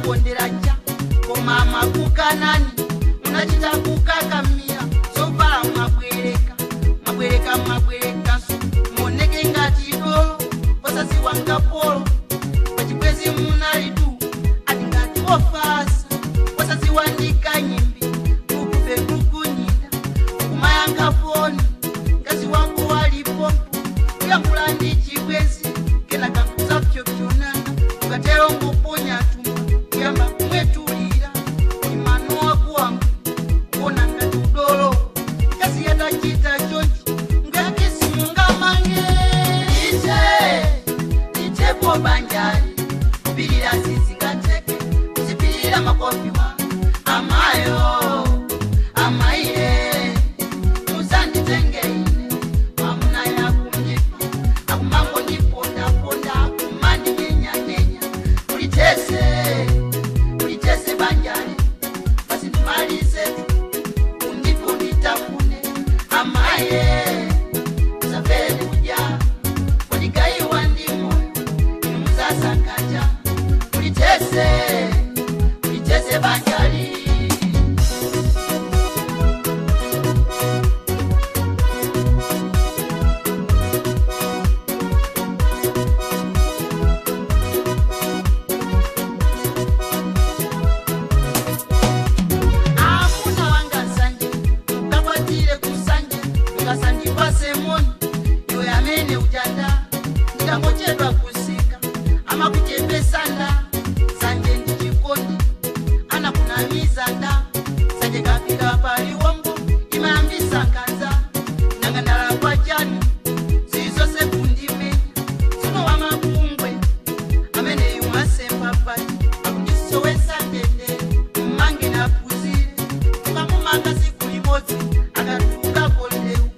Munandikonderacha koma makukanani munachita kukakamira zovala mwabwereka mwabwereka mwabwerekanso muoneke ngati dolo osaziwa ngapolo pachibwezi munalitu ati ngati wofasa osaziwa ndikanyimbi kukupe kukunyinda kumayankha foni mkazi wako walipompo kuyankhula ndi chibwezi kenaka nkuzapyopyonana ukatero nguponya tumba kuyamba kumwetulira imano wakuwangu kuona ngati udolo mkazi yatachita chonchi ngati simungamange ite itepo banjali kupirira sizingateke kuzipirira makofiwa amayo amaiye muzanditenge ine mwamuna yakundipa akumango ndipondaponda kumandinyenyanyenya mulitese mulitese banjali basi ndimalize undipo nditafune amaye usafere kudya kudigaiwa ndimo inu muzasakaja mulitese mulitese banjali. Amuna wanga sanje mukakwatire kusanje mukasandipase moni iwe amene ujanda ndikangochedwa kusika amakuchepesanda sanje ndi chikondi anakunamizanda sanje kafika paliwombo imayambisa nkhanza nanga ndalakwa chani zizonse kundimenya tsono wamakungwe amene yumasempa pati akundisowesa ndende mmange napuzire ukamumanga siku limodzi akatuka kondeu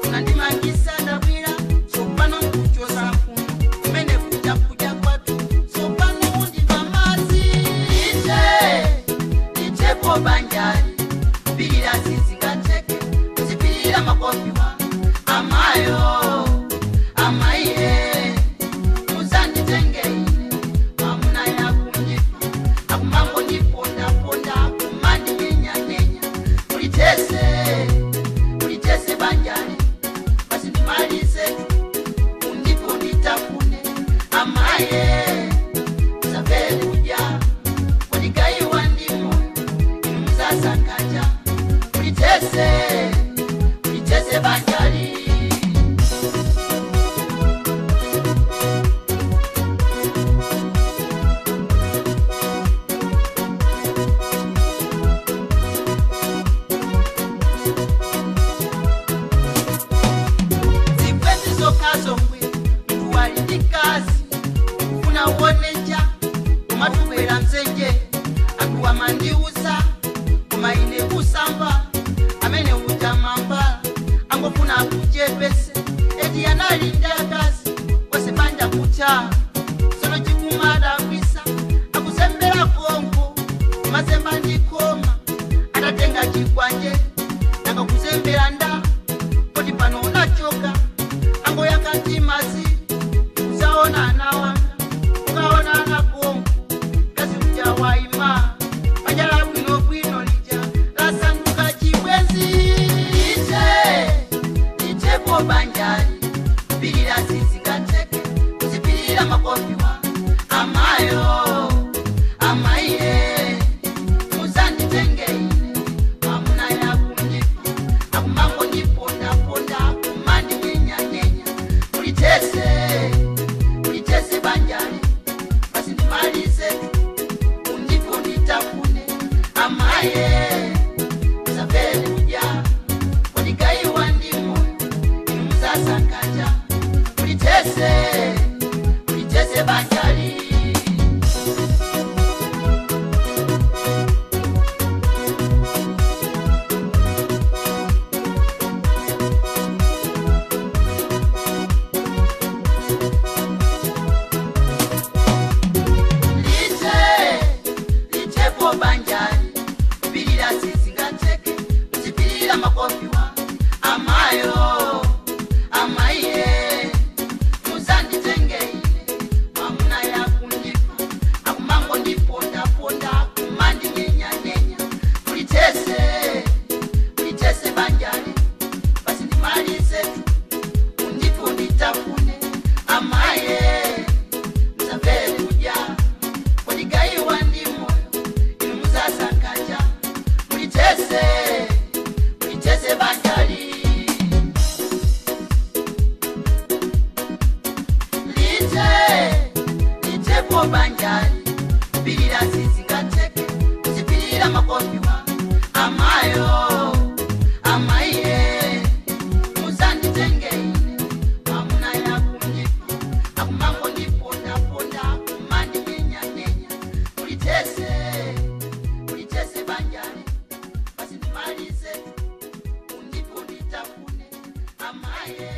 unandimangisa ndabwira tsopano nkuchosa mfuno kumene kuja kuja kwatu tsopano undimva madzi ite itepo banjali kupirira sizingateke kuzipirira makofiwa amayo amaiye muzanditenge ine mwamuna yakundipa akumango ndipondaponda kumandinyenyanyenya mulitese mulitese banjali basi ndimalize undipo nditafune amaye usafere kudya kudigaiwa ndimo inu muzasakaja mulitese mulitese banjali. Zibwezi zokazongwe mndu wali ndi kazi kufuna uoneja umatubwera mzenje anthu amandiuza koma ine kusamba amene uja mambala angofuna akuchepese eti anali ndi akazi kwese banja kucha tsono chikumadabwisa akusembera konko kumazemba ndikoma atatenga chikwanje nanga kuzembera nda kodi pano unachoka angoyakati mazi usaona ana wanga ukaona ana konko kazi uja waima banja la bwinobwino lija lasanduka chibwenzi ite itepo banjali kupirira sizingateke kuzipirira makofiwa amayo amaiye muzanditenge ine mwamuna yaku Undipunditafune amaye.